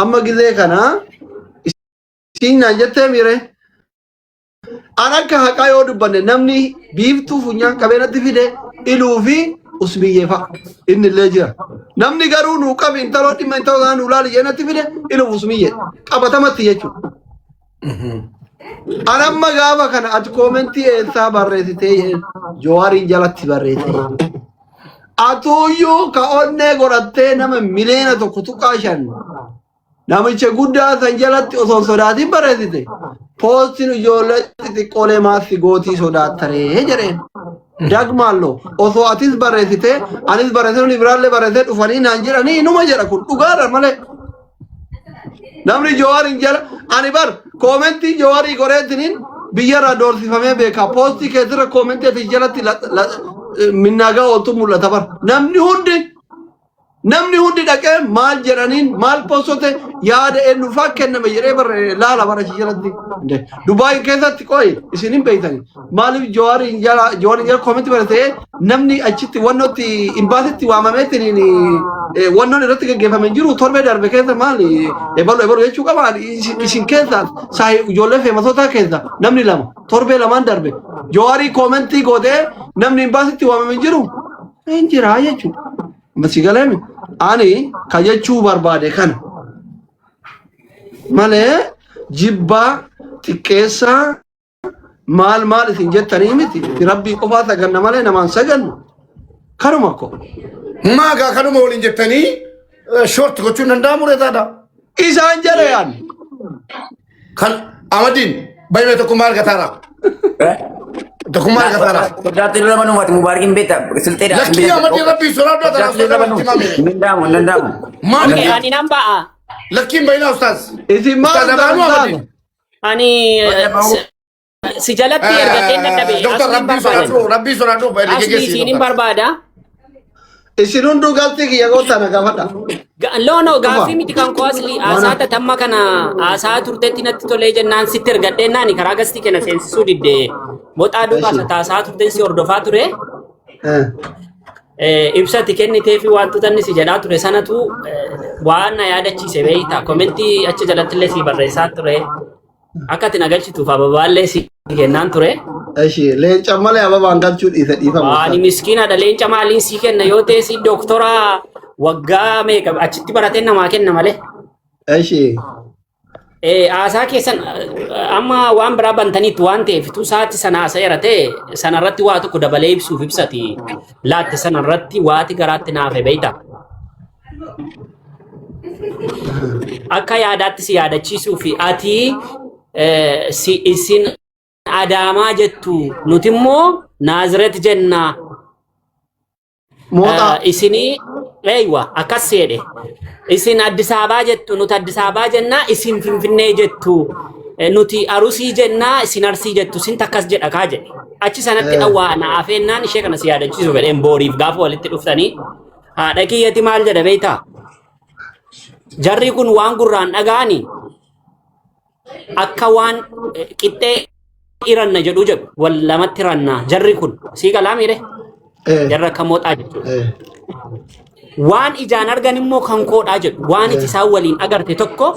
Amma gizee kana isiin naan jettee miire. An akka haqaa yoo dubbanne namni biiftuu funyaan qabee natti fide iluu fi usmiyyee fa'a. Inni illee jira. Namni garuu nuu qabi intaloo dhimma intaloo kanaa nuu laali jedhee natti fide iluu fi usmiyyee. Qabatamatti jechuudha. An amma gaafa kana ati koomentii eessaa barreessitee jedheen Jawaariin jalatti barreessee. Atuuyyuu ka onnee godhattee nama miliyoona 1.5 namicha guddaa san jalatti osoo hin sodaatin barreessite. Poostiin ijoollee xixiqqoolee maassi gootii sodaattaree jedheen. Dagmaallo osoo atis barreessitee anis barreessee namni biraallee barreessee dhufanii naan jedhanii inuma jedha kun dhugaadha malee. Namni Jawaariin jala ani bar koomentii Jawaarii goreetiniin biyyarraa doorsifamee beeka. Poostii keessirra koomentii ati jalatti minnaagaa ooltu mul'ata bar. Namni hundi dhaqee maal jedhaniin maal postote yaada eenyufaa kenname jedhee bar laala bara achi jalatti. Dubaay keessatti qoyi isin hin beektani. Maaliif Jawaariin jala koomentii barreessee namni achitti wannootti imbaasitti waamameetiin wannoon irratti gaggeeffame hin jiru torbee darbe keessa maali ebalu ebalu jechuu qaba isin keessa saahi ijoollee feemasotaa keessa namni lama torbee lamaan darbe Jawaarii koomentii gootee namni imbaasitti waamame hin jiru hin jira jechuudha. Amma si galeemi ani ka jechuu barbaade kana malee jibbaa xiqqeessaa maal maal isin jettanii miti rabbii qofaa saganna malee namaan sagannu kanuma ko Maagaa kanuma waliin jettanii short gochuun danda'amu reetaadha. Isaan jedhe yaan Kan Amadiin baay'ee tokkummaa argataara. Tokkummaa argataara. Sodaatti lola banuu ati Mubaarakiin beekta silxeedha. Lakkii Amadiin rabbii sodaadhu Sodaatti lola banuu hin danda'amu hin danda'amu. Maali? Okay, ani nan ba'a. Lakkiin baay'inaa ustaaz. Isin maal Ustaaz Abrahamu ustaaz? Amadiin. Ani si jalatti ergadheen dadhabe. Doktar Asliin rabbii barbaada. sodaadhu rabbii sodaadhu Asli isiinin barbaada. Isin hunduu galtii kiyya goota na gaafadha. No, no, gaaffii miti kan koo asli haasaa tatamma kana haasaa turtetti natti tolee jennaan sitti ergadheen naani karaa gastii kenna seensisuu didde. Moxaa duukaa Eshi. haasaa turteen si hordofaa ture. Ibsati kennitee fi wantoota inni si jedhaa ture sanatu waan na yaadachiise beektaa. Komentii achi jalatti illee si barreessaa ture. Akka ati na galchituuf ababaallee si kennaan ture. Eshi leenca malee ababaan galchuu dhiise dhiifama. Ani miskiinaadha leenca maaliin sii kenna yoo ta'e si doktora waggaa meeqa achitti baratee namaa kenna malee. Eshi. Haasaa keessan amma waan biraa bantaniitti waan ta'eef tu sa'aatti sana haasa'eera ta'e sanarratti waa tokko dabalee ibsuuf ibsati laatte sanarratti waati garaatti naafe beekta. Akka yaadaatti si yaadachiisuu fi ati si isin Adaamaa jettu nuti immoo Naaziret jenna. Mooxaa. Isinii eeywa akkas jedhe. Isin Addis Ababaa jettu nuti Addis Ababaa jenna isin Finfinnee jettu. Nuti Arusii jenna isin Arsii jettu isin takkas jedha kaa jedhe. Achi sanatti dhawwaa na afeennaan ishee kana si yaadachiisu fedheen booriif gaafa walitti dhuftanii haadha kiyyati maal jedha beektaa? Jarri kun waan gurraan dhaga'anii akka waan qixxee iranna jedhu jedhu wal lamatti ranna jarri kun sii galaa miire jarri akka mooxaa jechuudha. Waan ijaan argan immoo kan koodhaa jedhu waan itti isaan waliin agarte tokko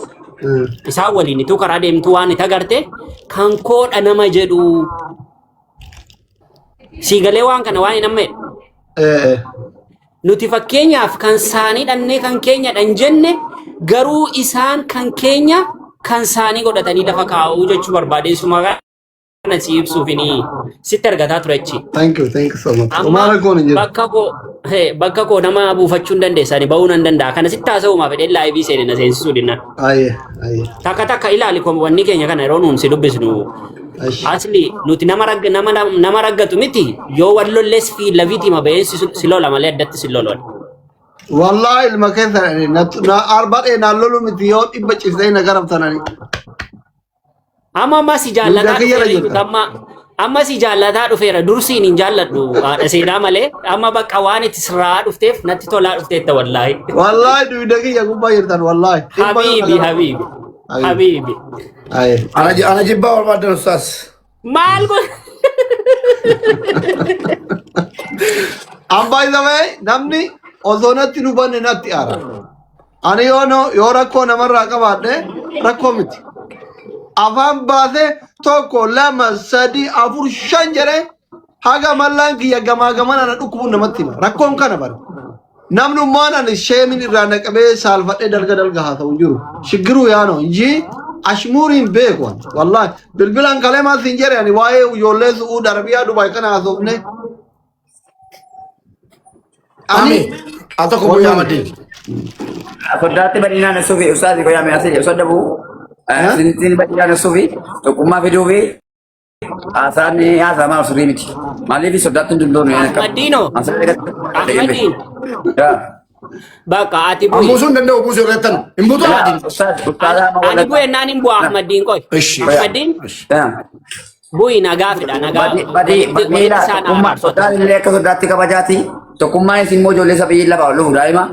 isaan waliin ituu karaa deemtu waan itti agarte kan koodha nama jedhu sii galee waan kana waan hin amma jedhu. Nuti fakkeenyaaf kan saanii dhannee kan keenya dhan jenne garuu isaan kan keenya kan saanii godhatanii lafa kaa'uu jechuu barbaadee suma kana si ibsuufini sitti argataa ture achi. Thank you, thank you so much. Amma Homaa rakkoon hin jiru. bakka koo nama buufachuu hin dandeessa ani ba'uu nan danda'a. Kana sitti haasa'umaaf fedheen live seene na seensisuu dinna. Aye, aye. Takka takka ilaali wanni keenya kana yeroo nuun si dubbisnu Ashi. asli nuti nama ragga nama nama raggatu miti yoo wal lolles fi lafiitii ma ba'een si lola malee addatti si lolan. Wallahi ilma keessa na arbadhee naan lolu miti yoo dhibba cifsee na garabtanani. Amma amma si jaallataa Dugda kiyyarra dhufeera jirta. iyyuu amma amma si jaallataa dhufeera dursiin hin jaalladhu haadha seenaa malee amma bakka waan itti sirraa dhufteef natti tolaa dhufteetta wallaahi. Wallahi dugda kiyya gubbaa jirtan wallahi. Dhibba yoo na Habiibi garabtan. habiibi Aye. habiibi. Aye. Ana jibbaa barbaadan ustaas. Maal kun? And by the way, namni osoo natti hin hubanne natti aara. Ani yoo yoo rakkoo namarraa qabaadhe rakkoo miti. Afaan baasee tokko, lama, sadi, afur, shan jedhee haga mallaan kiyya gamaa gamana na dhukkubuun namatti hima. Rakkoon kana bara. Namnummaan ani sheemin irraa naqabee saalfadhee dalga dalga haa ta'u jiru. Shiggiruu yaano inji ashmuuriin beeku ani. Wallaahi bilbilaan kalee maal siin jedhe ani waa'ee ijoollee Su'uud Arabiyaa Dubaay kana haasofne. Ani Ami al tokko guyyaa maddeen. Soddaatti bal'inaan suufi ustaazi qoyaa mee asii osoo dabuu sintiin bal'inaan suufi tokkummaa fiduu fi haasaan haasamaa sirrii miti. Maaliif soddaatti hin dundoonu? Ahmadiinoo. Ahmadiin. Bakka ati An bu'i. buusuu hin danda'u buusuu irrattan. Hin buutu Ahmadiin. Ani bu'e naan hin bu'a Ahmadiin qoy. Ishi. Ahmadiin bu'i nagaa fida nagaa. Badii Walitti miila isaan tokkummaa araarsota. soddaan illee akka soddaatti kabajaati. Tokkummaan isin immoo ijoollee sabiyyi lafa ol dhufu daa'ima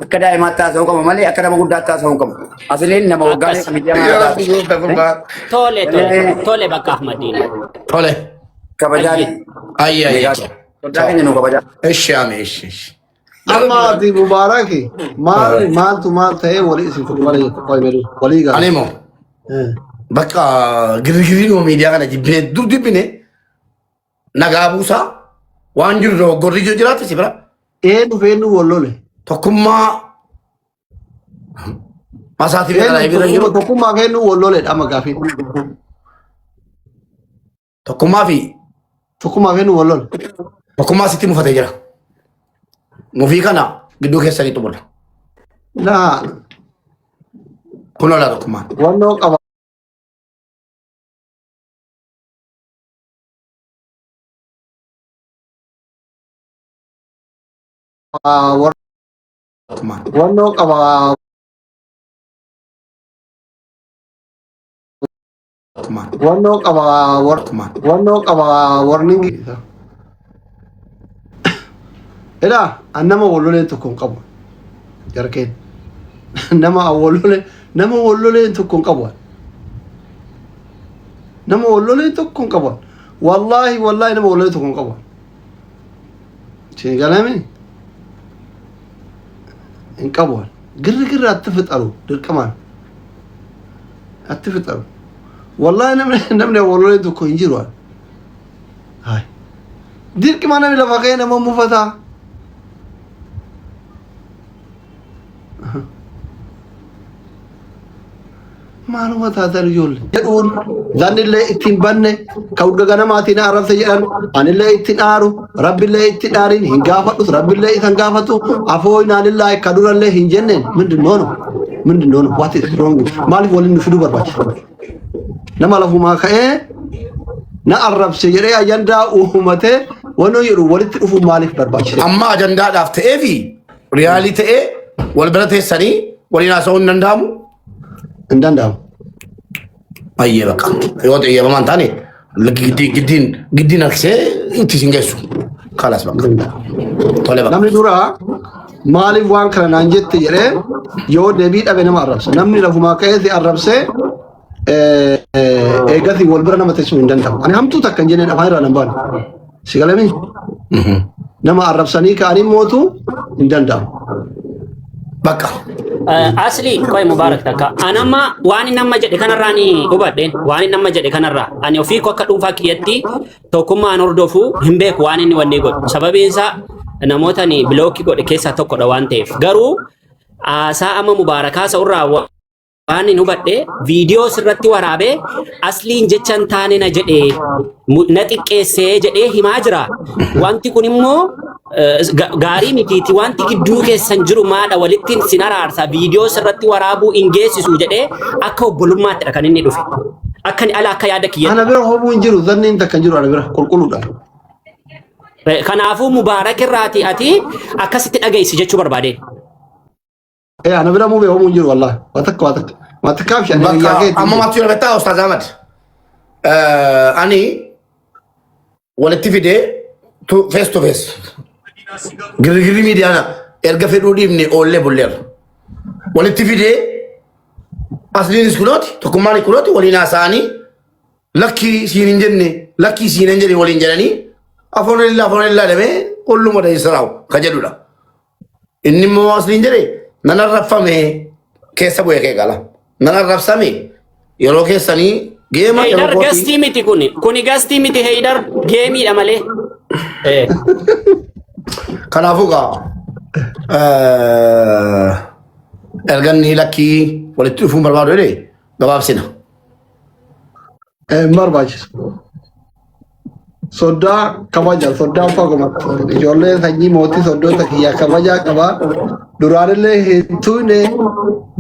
akka daa'imaatti haasa'uu qaba malee akka nama guddaatti haasa'uu hin qabu. Asiliin nama waggaa Akkas. meeqa miidhamaa Yaa Rabbi gooftaa gurbaa. Tole tole tole bakka Ahmadiin. Tole. Kabajaati. Ayyi ayyi. Soddaa keenya nu kabajaa. Ishi ame ishi ishi. Amma ati Mubaaraki maal maaltu maal ta'ee walii isin fudhu malee qoy medu walii gala. Ani moo bakka girgirri nuu miidiyaa kana jibbine dur jibbine nagaa buusaa waan jiru dogoggorri jiru jiraate si bira Eenyu fi eenyu wal lole? tokkummaa masaatii fi kana bira jiru Tokkummaa fi eenyu wal loledha amma gaafiin. Tokkummaa fi Tokkummaa fi eenyu wal lole? Tokkummaa sitti mufatee jira. Mufii kana gidduu keessanii xumurra. Laa Kun olaa tokkummaan. wannoo qaba. Tokkummaan. Wannoo qaba. Tokkummaan. Wannoo qaba. Tokkummaan. Wannoo qaba. Warning. Edaa an nama walloleen tokko hin qabu. Jarkeen. Nama wallolee nama walloleen tokko hin qabu. Nama walloleen tokko hin qabu. Wallaahi wallaahi nama wallolee tokko hin qabu. Isin galame hin qabu. Girri girri atti fixaru dirqamaan. Atti fixaru. Wallaahi namni walloleen tokko hin jiru. Hayi. Dirqima namni lafa ka'ee nama mufataa. Maaluma taatan ijoollee. Jedhuun zannillee ittiin banne ka urga ganamaatiin arrabse jedhan anillee ittiin aaru rabbillee ittiin aarin hin gaafadhus rabbillee isan gaafatu afoo inaanillaa ka durallee hin jenneen ምንድን ነው ነው ምንድን ነው ነው what is wrong? Maaliif waliin nu fiduu barbaachisa? Nama lafumaa ka'ee na arrabse jedhee ajandaa uumatee wanoo jedhu walitti dhufuu maaliif barbaachise? Amma ajandaadhaaf ta'ee fi riyaalii ta'ee wal bira teessanii waliin haasa'uun hin danda'amu. Hin danda'amu. Baay'ee bakka yoo xiyyeeffamaa hin taane giddiin giddiin giddiin harkisee itti sin geessu. Kalas bakka. Tole bakka. Namni dura maaliif waan kana naan jette jedhee yoo deebii dhabe nama arrabsa. Namni lafumaa ka'ee si arrabsee eegasii wal bira nama teessisuu hin danda'u. Ani hamtuu takka hin jenneen afaan irraa nan baanu. Si galamii? Nama arrabsanii ka'anii mootu hin danda'amu. Bakka. Asli qoy Mubaarak takka. Anamma waan inni amma jedhe kanarraa ni hubadheen waan inni amma jedhe kanarraa ani ofii koo akka dhuunfaa kiyyatti tokkummaan hordofuu hin beeku waan inni wanni godhu. Sababiin isaa namoota ani block godhe keessaa tokkodha waan ta'eef. Garuu haasaa amma Mubaarakaa sa'urraa waan hin hubadhe viidiyoo sirratti waraabee asliin jecha hin taane na jedhe na xiqqeessee jedhee himaa jira. Wanti kun immoo gaarii mitiiti. Wanti gidduu keessan jiru maadha walitti sin araarsa viidiyoo sirratti waraabuu hin geessisu jedhee akka obbolummaatti kan inni dhufe. Akka inni ala akka yaada Ana kiyyaatti. bira hobuu hin jiru zanniin takka hin jiru ana bira qulqulluudha. Kanaafuu Mubaarak irraati ati akkasitti dhageessi jechuu barbaade. Ana bira mubee hobuu hin jiru wallahi. Waa takka waa takka. Waa takkaaf shan Bakka hiriyaa keetti. amma maaltu jira beektaa Ustaaz Ahmad? Ani walitti fidee face to face. Girgirri miidiyaa erga fedhuu dhiibne oollee bulleerra. Walitti fidee asliinis kunooti tokkummaan kunooti waliin haasa'anii lakkii siin hin jenne lakkii siin hin jedhe waliin jedhanii afoon illaa damee olluma dheessaraa'u ka jedhudha. Inni immoo asliin jedhe Nan arrabfame keessa bu'ee kee gala. Nan arrabsame yeroo keessanii geema yeroo Heydar kootii. gastii miti kuni. Kuni gastii miti Heydar geemiidha malee. Eh. Kanaafuu gaa erga inni lakkii walitti dhufuun barbaadu jedhee gabaabsina. Hin barbaachisu. Soddaa kabaja, soddaan faguma. Ijoollee sanyii mootii soddoota kiyyaa kabajaa qaba. Duraanillee hin tuyne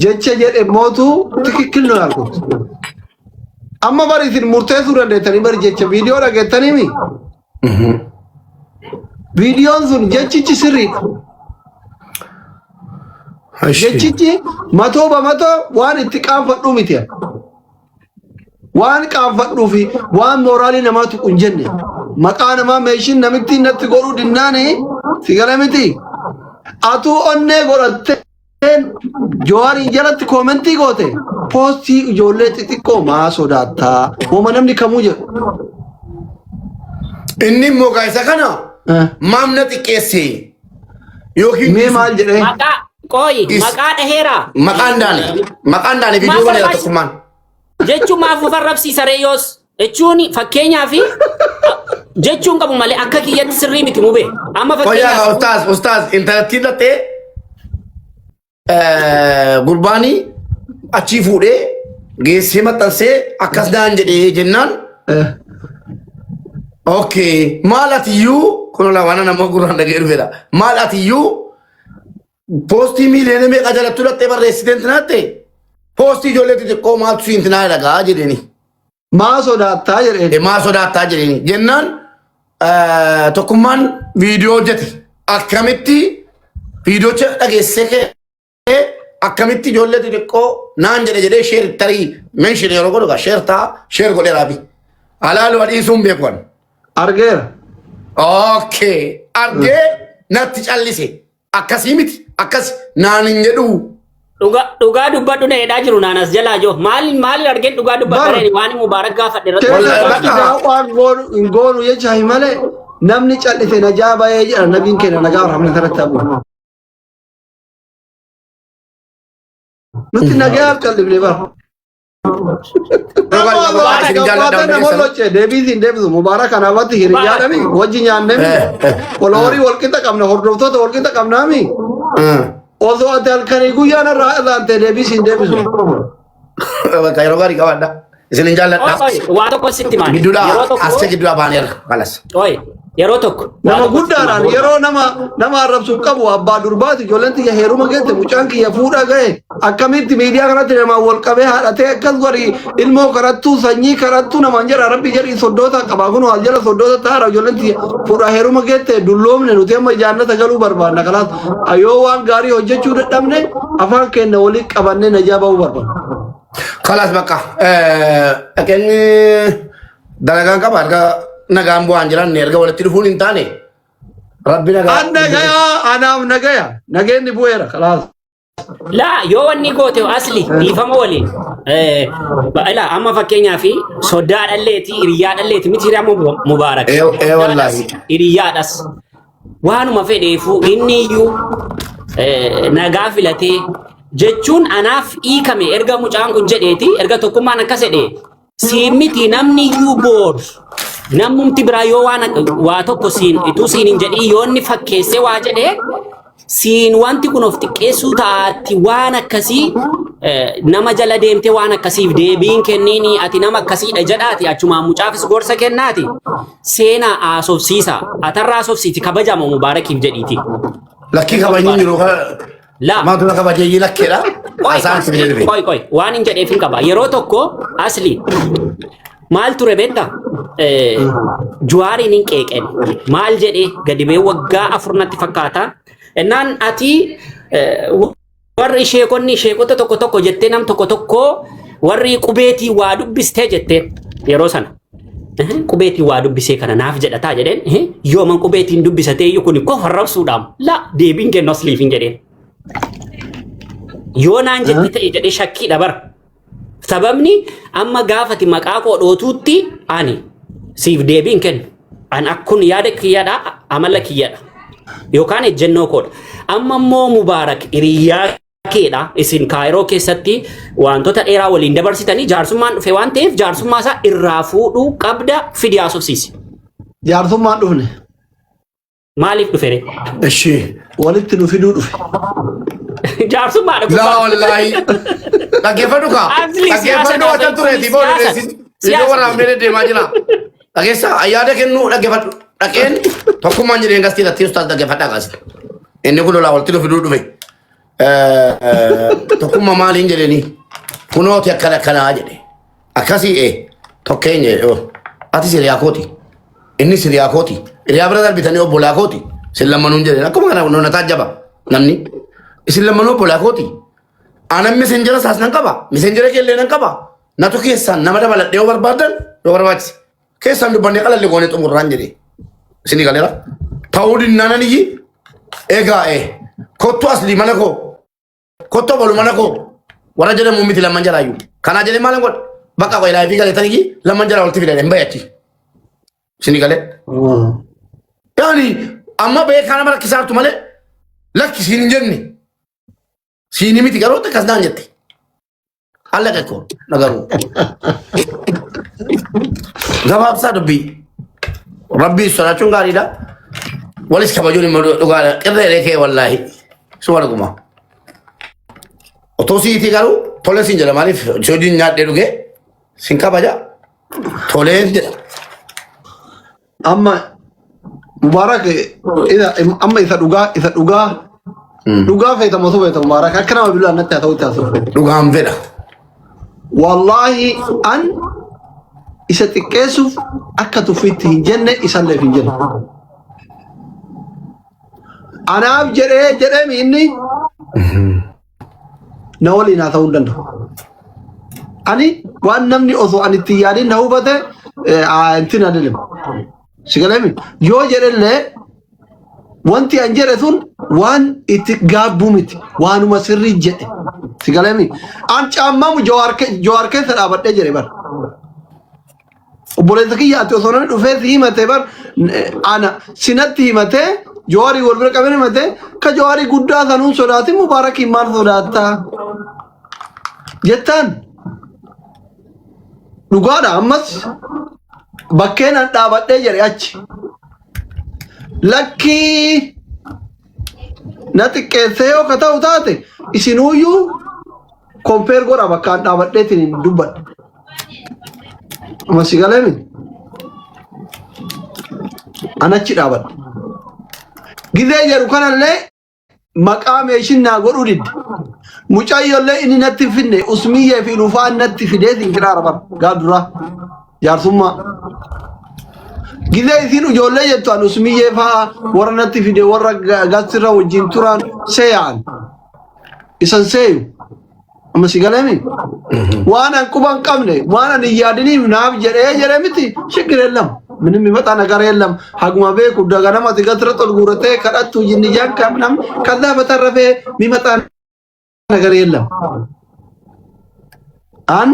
jecha jedhe mootu tikikkil nu argu. Amma bari isin murteessuu dandeettanii bari jecha viidiyoo dhageettaniimi. Viidiyoon sun jechichi sirriidha. Jechichi matoo bamatoo waan itti qaanfadhuu miti. Waan qaanfadhuu fi waan mooraalii namaa tuqu hin jenne. Maqaa namaa meeshiin namitti natti godhuu dinnaani si gala miti. Atuu onnee godhatteen Jawaariin jalatti koomentii goote poostii ijoollee xixiqqoo maa sodaattaa? Woma namni kamuu jedhu. Inni immoo gaa isa kana maam na xiqqeesse yookiin Mee maal jedhee? Maqaa qooyi Is- maqaa dhaheeraa. maqaan daane maqaan daane viidiyoo Maaf baneera barbaachisa? tokkummaan. Jechuun maaf of arrabsiisa ree yoos? Jechuun fakkeenyaaf jechuun qabu malee akka kiyyatti sirrii miti mubee. Amma Qoyaa fakkeenyaaf ustaaz ustaaz intalattiin dhattee gurbaanii achii fuudhee geessee maxxansee akkas naan jedhee jennaan okay maal atiyyuu kun waan nama gurraan dhagee dhufedha maal atiyyuu poostii miiliyoona meeqa jalattuu dhattee barreessitee intinaatte poostii ijoollee xixiqqoo maaltu si intinaa dhagaa jedheeni. Maa sodaattaa jedheen. Maa sodaattaa jedheeni jennaan tokkummaan viidiyoo hojjete akkamitti viidiyoocha dhageessee ka'ee akkamitti ijoollee xixiqqoo naan jedhe jedhee sheer tarii meenshin yeroo godhu sheer ta'a sheer godheeraafi. Alaaluu dhiisuun beeku ani. Argeera. Okay. Argee natti callise. Akkasii miti. Akkas naan hin jedhu. Dhugaa dhugaa dubbadhu na jedhaa jiru naan as jalaa jiru. Maal maal argeen dhugaa dubbadha Bar. reeni waan mubaarak gaafadhe irratti. Keessa Wallahi irratti bakka- daawwaan goonu hin goonu jecha hin malee namni callise najaa bahee jedha nabiin keenya nagaa rahmata irratti habu. Nuti nagayaaf callifne bara. Deebiin deebisu Mubaarak kanaafatti hiriyyaadhami wajji nyaannemi foloorii walqixa qabna hordoftoota walqixa qabnaami osoo ati halkanii guyyaan irraa irraante deebii siin deebisu. Bakka yeroo gaarii qabaadha. Isin hin jaalladha. Oi, waa tokko sitti maali? Gidduudha Yeroo tokko ascha gidduudha baaneerra. Kalas. oi, yeroo tokko waa Nama tokko sitti guddaadhaan maali? yeroo nama nama arrabsuuf qabu abbaa durbaati ijoolleen tiyya heeruma geette mucaan kiyya fuudha gahe akkamitti miidiyaa kanatti namaan wal qabee haadhatee akkas godhi ilmoo kadhattuu sanyii kadhattuu namaan jedha rabbi jedhi soddoota qaba kun al jala soddoota taara ijoolleen tiyya fuudha heeruma geette dulloomne nuti amma jaannata galuu barbaanna kanaaf yoo waan gaarii hojjechuu dadhabne afaan keenya walii qabannee najaa ba'uu barbaanna. Kalas bakka. Dhaqeen dalagaan qaba erga nagaan bu'aan jiran erga walitti dhufuun hin taane rabbi nagaa. An nagaya anaaf nagaya nageenni bu'eera kalaas. Laa yoo wanni goote asli dhiifama waliin. Ilaa amma fakkeenyaaf soddaa dhalleeti hiriyyaa dhalleeti miti hiriyaa mubaarak. Ee ee wallaahi. Hiriyyaadhas. Waanuma fedheefuu inni iyyuu nagaa filatee jechuun anaaf hiikame erga mucaan kun jedheeti erga tokkummaan akkas jedhe siin miti namni iyyuu boor namumti biraa yoo waan waa tokko siin ituu siin hin jedhiin yoo inni fakkeessee waa jedhee siin wanti kun of xiqqeessuu taatti waan akkasii nama jala deemtee waan akkasiif deebiin kenniini ati nama akkasiidha jedhaati achumaan mucaafis gorsa kennaati seenaa haasofsiisa atarraa haasofsiiti kabajama mubaarakiif jedhiiti. Lakkii kabajni jiru Laa. Maaltu na kabajeeyyii lakkeedha. Qoy, Asaan si jedhe. qoy, qoy. Waan hin jedheef hin qaba. Yeroo tokko asli maal ture beektaa? Juwaariin hin qeeqen. Maal jedhee gadi ba'ee waggaa 4 natti fakkaata. Innaan ati warri sheekonni sheekota tokko tokko jettee nam tokko tokko warri qubeetii waa dubbistee jettee yeroo sana. Qubeetiin waa dubbisee kana naaf jedhataa jedheen yooman qubeetiin dubbisatee iyyuu kun koo farrabsuudhaam la deebiin kennu asliif hin jedheen. Yoo naan jetti ta'e jedhee shakkiidha bara. Sababni amma gaafati maqaa koo dhootuutti ani siif deebiin kennu. An akkun yaada kiyyadha amala kiyyadha yookaan ejjennoo koodha. Amma immoo Mubaarak hiriyyaa Keedha. Isin Kaayiroo keessatti wantoota dheeraa waliin dabarsitanii jaarsummaan dhufe waan ta'eef jaarsummaa isaa irraa fuudhuu qabda, fidi haasofsiisi. Jaarsummaan dhufne. Maaliif dhufe ree? Ishee. Walitti nu fiduu dhufe. Jaarsummaadha kun. Laa wallaahi. Dhaggeeffadhu kaa. Asli siyaasa Dhaggeeffadhu wanta tureeti booda siyaasa. deessin. Iddoo waraabnee deemaa jira. Dhageessa yaada kennuu dhaggeeffadhu. Dhaqeen tokkummaan jedheen gastii irratti ustaas dhaggeeffadhaa kaase. Inni kun lolaa walitti nu fiduu dhufe. Tokkummaa maaliin jedhanii kunooti akkana akkanaa jedhe. Akkasii ee tokkeenya jedhe. Ati siriyaa kooti. Inni siriyaa kooti. Hiriyaa bira darbitanii obbolaa kooti. Isin lammanuun jedheen akkuma kana nu na taajjaba namni. Isin lammanuu obbolaa kooti. Anan misenjera isaas nan qaba. Misenjera keellee nan qaba. Natu keessaan nama dabaladhee yoo barbaadan yoo barbaachise. Keessaan dubbannee qalalli goonee xumurraan jedhe. Isinii galeera. Ta'uu dinnaanan iyyi egaa ee kottu aslii mana koo kottu obalu mana koo warra jedhamu miti lamman jalaayyuu. Kanaa jedhee maalan godha? Bakka qoy laayifii galeetan iyyi lamman jalaa walitti fidan hin bayachi. Isinii galee. Yaani amma beekaa nama rakkisaartu malee lakki siin hin jenne. Siin miti garuu akkas naan jette. Allaqa koo nagaruu. Gabaabsaa dubbii. Rabbii sodaachuun gaariidha. Walis kabajuun immoo dhugaadha. Qirreeree kee wallaahi. Suma dhuguma. Otoo siitii garuu tolee siin jedha maaliif si hojiin nyaadhee dhugee sin kabaja tolee jedha. Amma Mubaarak ila amma isa dhugaa isa dhugaa dhugaa feeta osoo feeta Mubaarak akka nama bilaa natti haa ta'utti haasa'u. Dhugaan fedha. Wallaahi an isa xiqqeessuuf akka tuffiitti hin jenne isalleef hin jenne. Anaaf jedhee jedheemi inni na waliin haa ta'uu hin danda'u. Ani waan namni osoo ani itti yaadin na hubate ittiin adeemu. Si galeemi yoo jedhellee wanti an jedhe sun waan itti gaabbuu miti waanuma sirrii jedhe. Si galeemi an caammamu jawaar keessa dhaabadhee jedhe bara. Obboleessa kiyya ati osoo namni dhufee si himate bar ana sinatti himatee jawaarii wal bira qabeen himate ka jawaarii guddaa sanuun sodaatin mubaarakiin maal sodaattaa jettaan dhugaadha ammas bakkeen an dhaabadhee jedhe achi lakkii na xiqqeessee yoo ka ta'u taate isinuuyyuu kompeer godha bakka an dhaabadheetiin hin dubbadhe. Amma si galee miti. An achi dhaabadhe. Gizee jedhu kanallee maqaa meeshin naa godhuu didde. Mucayyollee inni natti hin fidne usmiyyee fi lufaan natti fidee siin kiraara bara gaaf duraa jaarsummaa. Gizee isiin ijoollee jettu an usmiyyee fa'aa warra natti fide warra gastirra wajjin turan seeyaan. Isan seeyu. Amma si galeemi? Waan an quba hin qabne waan an hin yaadiniif naaf jedhee jedhee miti ሽግር የለም ምንም ይመጣ ነገር የለም ሀጉማ ቤኩ daganama ati gatra ol guuratee kadhattu jinniyaan ከምናምን ከዛ በተረፈ የሚመጣ ነገር የለም። An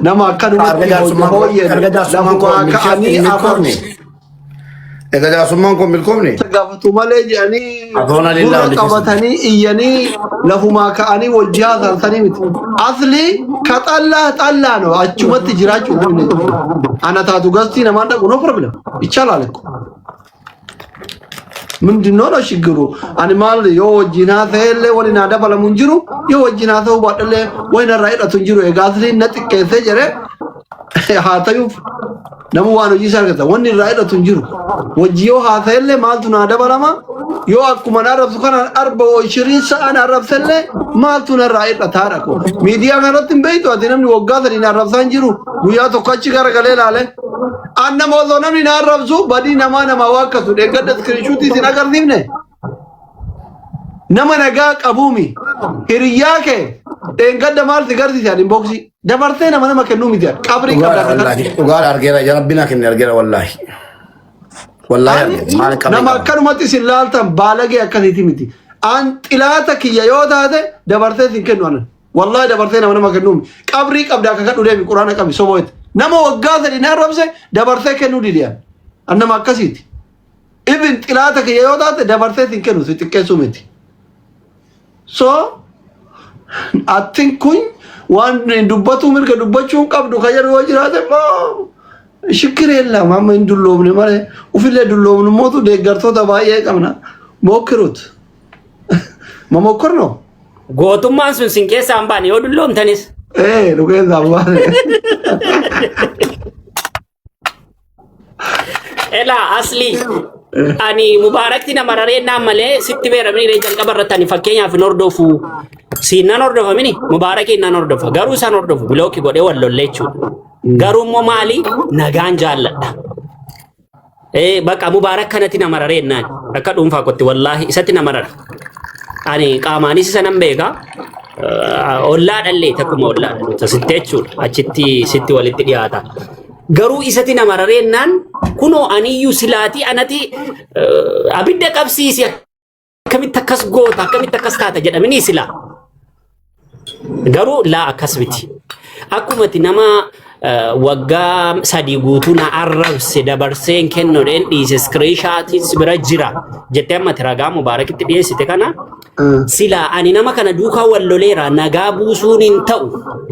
nama akkanumatti Erga jaarsummaan koo hooyyee erga jaarsummaan koo lafumaa ka'anii afaan milkoofne. Erga jaarsummaan koo milkoofne. gaafatu malee jedhanii Adoona lillaa gurra hundi keessan. qabatanii iyyanii lafumaa ka'anii wal jihaasansanii miti. Asli ka xallaa xallaa ነው achumatti jiraachuu hin dandeenye. Ana taatu gastii namaan dhaqu no problem ይቻላል እኮ ምንድነው ነው ችግሩ? Ani maal yoo wajjin haasa'ellee waliin haa dabalamu hin jiru yoo wajjin haasa'uu baadhallee wayin irraa hidhatu hin jiru. Egaa asliin na xiqqeessee jedhee haa ta'uuf namu waan hojii isaa argata. Wanni irraa hidhatu hin jiru. Wajji yoo haasa'ellee maaltu naa dabalama? Yoo akkuma na arrabsu kanaan arba ishiriin sa'aan arrabsellee maaltu narraa hidhataadha ko. Miidiyaa kanarratti hin beektu ati namni waggaa 3 na arrabsaa hin jiru. Guyyaa tokko achi garagalee ilaale. An nama osoo namni na arrabsu badii namaa namaa waakkatu deeggadda iskiriishuutii isin agarsiifne. Nama nagaa qabuumi. Hiriyyaa kee dheengadda maal si garsiise ani inboxii. Dabarsee nama nama kennuu miti ani. Qabrii Dhugaadha qabda akka wallaahi. Dhugaadha argeera. Ija rabbi naa kenne argeera wallaahi. Wallaahi Ani argeera. Maal qabrii nama qaba. akkanumatti isin laaltan baalagee akkasiiti miti. An xilaata kiyya yoo taate dabarsee isin kennu anan. Wallaahi dabarsee nama nama kennuu miti. Qabrii qabda akka kadhu deemi quraana qabi sobo'etti. Nama waggaa 3 na arrabse dabarsee kennuu dide an. An nama akkasiiti. Even xilaata kiyya yoo taate dabarsee sin kennu si xiqqeessuu miti. So attin kun waan dubbatu mirga dubbachuu hin qabdu kan jedhu yoo jiraate immoo shikkir yeellam amma hin dulloomne malee ufillee dulloomnu mootu deeggartoota baay'ee qabna. Mokkirut. Mamokkor no? Gootummaan sun sin keessaa hin baane yoo dulloomtanis. Ee nu keessaa hin baane. Elaa asli ani mubaarakti nama raree naan malee sitti beeramni ree jalqaba irratti ani fakkeenyaaf hin hordofu. Siin nan hordofa mini mubaarakiin nan hordofa garuu isaan hordofu bilookii godhee wal lollee jechuudha. Garuu immoo maali nagaan jaalladha. Ee bakka mubaarak kanatti nama raree naan akka dhuunfaa kotti wallaahi isatti nama rara. Ani qaamaanis isa nan beeka. Ollaa dhallee takkuma ollaa dhaloota sitti jechuudha. Achitti sitti walitti dhiyaata. Garuu isatti nama rareennaan kunoo aniyyuu silaatii anati abidda qabsiisi akkamitti akkas goota akkamitti akkas taata jedhamanii silaa. Garuu laa akkas miti. Akkumati nama waggaa 3 guutuu na arrabse dabarsee hin kennuudhaan dhiise iskiriishaatiin si bira jira jettee ammati ragaa mubaarakitti dhiyeessite kana silaa ani nama kana duukaa wal loleera nagaa buusuun hin ta'u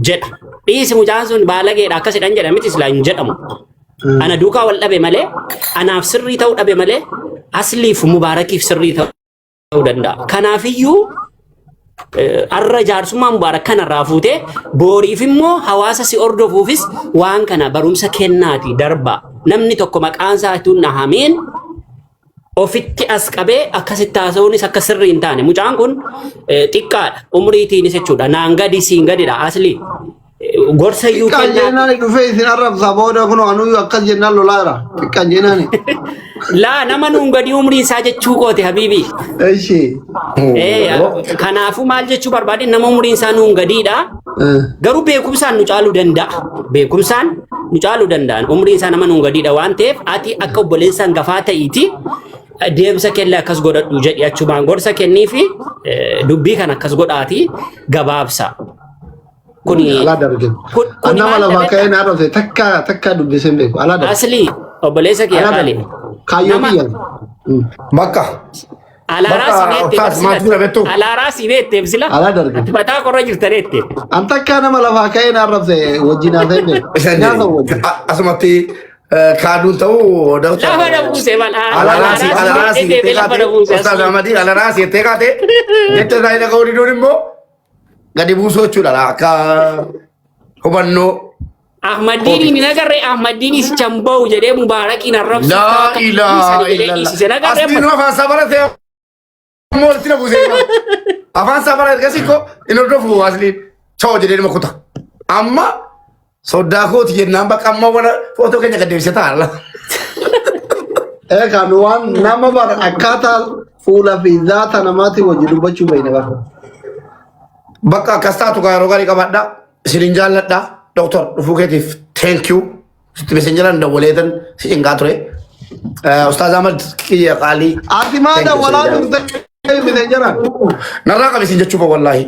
jedha. Dhiisi mucaan sun baalageedha akkasidhaan jedha miti silaa hin jedhamu. Ana duukaa wal dhabe malee anaaf sirrii ta'uu dhabe malee asliif mubaarakiif sirrii ta'uu danda'a. Kanaafiyyuu arra jaarsummaa mubaarak kanarraa fuutee booriif immoo hawaasa si hordofuufis waan kana barumsa kennaati darba. Namni tokko maqaan isaa utuu hin dhahamiin ofitti as qabee akkasitti haasa'uunis akka sirrii hin taane. Mucaan kun xiqqaadha. Umriitiinis jechuudha. Naan gadi siin gadidha asli. Gorsa iyyuu Xiqqaan kennaa. jeenaan dhufee isin arrabsa booda kun anuyyuu akkas jennaan lolaa jira. Xiqqaan jeenaani. Laa nama nuun gadi umriin isaa jechuu kooti habiibi. Eshi. Kanaafuu maal jechuu barbaade nama umriin isaa nuun gadiidha. Garuu beekumsaan nu caaluu danda'a. Beekumsaan nu caaluu danda'an. Umriin isaa nama nuun gadiidha waan ta'eef ati akka obboleessa hangafaa ta'iiti deemsa kelle akkas godhadhu jedhi achumaan gorsa kenniifi dubbii kan akkas godhaati gabaabsa. Kuni Alaa darbe. kuni Nama maal lafaa dhabeetta? ka'ee na arrabse takka takka dubbisee hin beeku. Alaa darbe. Asli obboleessa kiyya Alaa qaali. darbe. Kaayyoo Nama kiyya. Bakka. alaaraa Bakka si beekte Ustaaz maatii bira beektu. Alaaraa si beekte sila. Alaa darbe. Ati mataa qorra jirta reette. An takka nama lafaa ka'ee na arrabse wajjin haasa'e hin beeku. Isan Nyaata wajjin. Asumatti kaaduun ta'uu dawta. Lafa na buuse mal. Alaraasi Alaaraa si alaraasi beekte jettee lafa kaate na buuse Ustaaz asli. Ahmadii alaraasi jettee kaate jecha isaa hin dhaga'uu diduun immoo gadi buusuu jechuudha akka hubannoo Ahmaddiiniin hin agarree Ahmaddiiniin sicha hin bahu jedhee Mubaarakiin arrabsuuf Laa akka ilaaha dhiisani jedhee illallah. dhiisise nagarree Asliin amma. afaan isaa baratee ammoo walitti na buusee jira. Afaan isaa bara ergasii koo hin hordofu asliin. Choo jedhee nama kuta. Amma soddaa kooti jennaan bakka amma wana footoo keenya gad deebisee ta'a. Ee kan waan nama bara akkaataa fuula fi zaata namaatiin wajjin dubbachuu beekne bara. Bakka akkas taatu kaa yeroo gaarii qabadha. Isinin jaalladha. Doktor dhufuu keetiif thank you. Sitti messengeraan dawwaleetan si cinqaa ture. Ustaaz Ahmad kiyya qaalii. Ati maa Thank you, dawwalaa isin jaalladha. turte messengeraan? Narraa qabi isin jechuuf wallaahi.